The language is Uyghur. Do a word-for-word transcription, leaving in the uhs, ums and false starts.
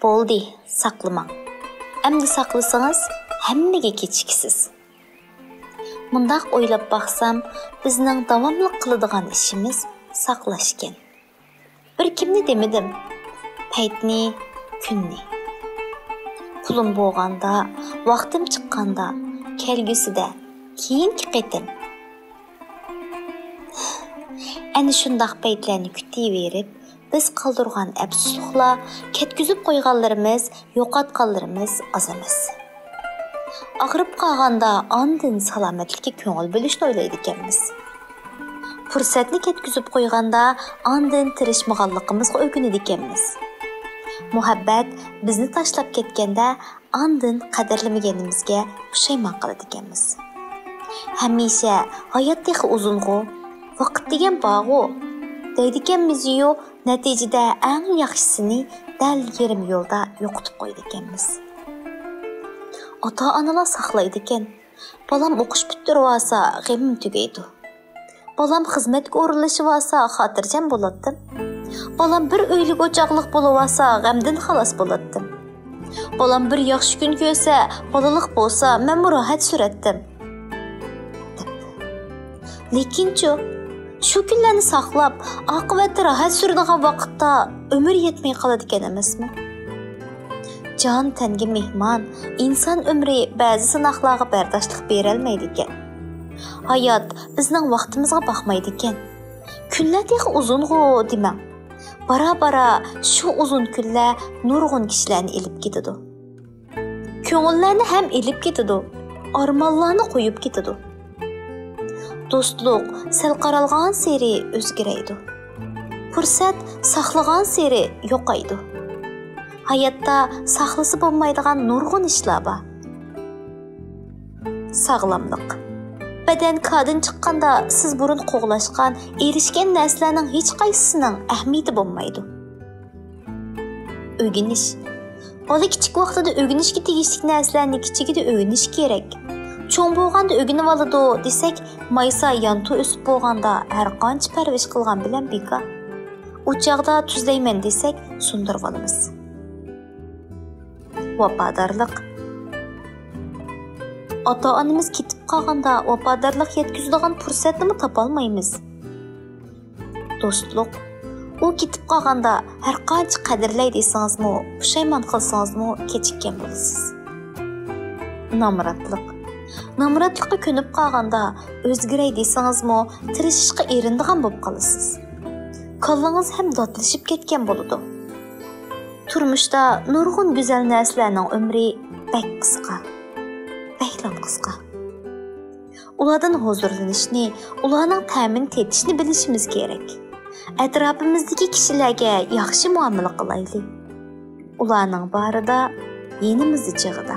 بولدى، ساقلىماڭ. ئەمدى ساقلىسىڭىز، ھەممىگە كېچىكىسىز. مۇنداق ئويلاپ باقسام، بىزنىڭ داۋاملىق قىلىدىغان ئىشىمىز ساقلاشكەن. بىر كىمنى دېمىدىم، پەيتنى، كۈننى. پۇلۇم بولغاندا، ۋاقتىم چىققاندا، كەلگۈسىدە، كېيىنكى قېتىم. ئەنە شۇنداق پەيتلەرنى كۈتۈۋېرىپ، بىز قالدۇرغان ئەپسۇسلۇقلار، كەتكۈزۈپ قويغانلىرىمىز، يوقاتقانلىرىمىز ئاز ئەمەس. ئاغرىپ قالغاندا ئاندىن سالامەتلىككە كۆڭۈل بۆلۈشنى ئويلايدىكەنمىز. پۇرسەتنى كەتكۈزۈپ قويغاندا ئاندىن تىرىشمىغانلىقىمىزغا ئۆكۈنىدىكەنمىز. مۇھەببەت بىزنى تاشلاپ كەتكەندە ئاندىن قەدىرلىمىگىنىمىزگە پۇشايمان قىلىدىكەنمىز. ھەمىشە «ھايات تېخى ئۇزۇنغۇ، ۋاقىت دېگەن بارغۇ» دەيدىكەنمىزيۇ، نەتىجىدە ئەڭ ياخشىسىنى دەل يېرىم يولدا يوقىتىپ قويىدىكەنمىز. ئاتا-ئانىلار ساقلايدىكەن، بالام ئوقۇش پۈتتۈرۈۋالسا غېمىم تۈگەيدۇ. بالام خىزمەتكە ئورۇنلىشىۋالسا خاتىرجەم بولاتتىم. بالام بىر ئۆيلۈك ئوچاقلىق بولۇۋالسا غەمدىن خالاس بولاتتىم. بالام بىر ياخشى كۈن كۆرسە، بالىلىق بولسا مەنمۇ راھەت سۈرەتتىم. دەپ. لېكىنچۇ، شۇ كۈنلەرنى ساقلاپ، ئاقىۋەتتە راھەت سۈرىدىغان ۋاقىتتا ئۆمۈر يەتمەي قالىدىكەن ئەمەسمۇ؟ جان تەنگە مېھمان، ئىنسان ئۆمرى بەزى سىناقلارغا بەرداشلىق بېرەلمەيدىكەن. ھايات بىزنىڭ ۋاقتىمىزغا باقمايدىكەن. كۈنلەر تېخى ئۇزۇنغۇ دېمەڭ. بارا-بارا شۇ ئۇزۇن كۈنلەر نۇرغۇن كىشىلەرنى ئېلىپ كېتىدۇ. كۆڭۈللەرنى ھەم ئېلىپ كېتىدۇ، ئارمانلارنى قويۇپ كېتىدۇ. دوستلۇق سەل قارالغانسېرى ئۆزگىرەيدۇ. پۇرسەت ساقلىغانسېرى يوقايدۇ. ھاياتتا ساقلىسا بولمايدىغان نۇرغۇن ئىشلار بار. ساغلاملىق. بەدەن كاردىن چىققاندا سىز بۇرۇن قوغلاشقان، ئېرىشكەن نەرسىلەرنىڭ ھېچقايسىسىنىڭ ئەھمىيىتى بولمايدۇ. ئۆگىنىش. بالا كىچىك ۋاقتىدا ئۆگىنىشكە تېگىشلىك نەرسىلەرنى كىچىكىدە ئۆگىنىشى كېرەك. چوڭ بولغاندا ئۆگىنىۋالىدۇ دېسەك، مايسا يانتۇ ئۆسۈپ بولغاندا ھەر قانچە پەرۋىش قىلغان بىلەن بىكار. ئۇ چاغدا تۈزلەيمەن دېسەك، سۇندۇرۇۋالىمىز. ۋاپادارلىق. ئاتا-ئانىمىز كېتىپ قالغاندا ۋاپادارلىق يەتكۈزىدىغان پۇرسەتنىمۇ تاپالمايمىز. دوستلۇق. ئۇ كېتىپ قالغاندا ھەر قانچە قەدىرلەي دېسىڭىزمۇ، پۇشايمان قىلسىڭىزمۇ كېچىككەن بولىسىز. نامراتلىق. نامراتلىققا كۆنۈپ قالغاندا ئۆزگىرەي دېسىڭىزمۇ، تىرىشىشقا ئېرىنىدىغان بولۇپ قالىسىز. كاللىڭىز ھەم داتلىشىپ كەتكەن بولىدۇ. تۇرمۇشتا نۇرغۇن گۈزەل نەرسىلەرنىڭ ئۆمرى بەك قىسقا، بەكلا قىسقا. ئۇلاردىن ھۇزۇرلىنىشنى، ئۇلارنىڭ تەمىنى تېتىشنى بىلىشىمىز كېرەك. ئەتراپىمىزدىكى كىشىلەرگە ياخشى مۇئامىلە قىلايلى. ئۇلارنىڭ بارىدا، يېنىمىزدا چېغىدا.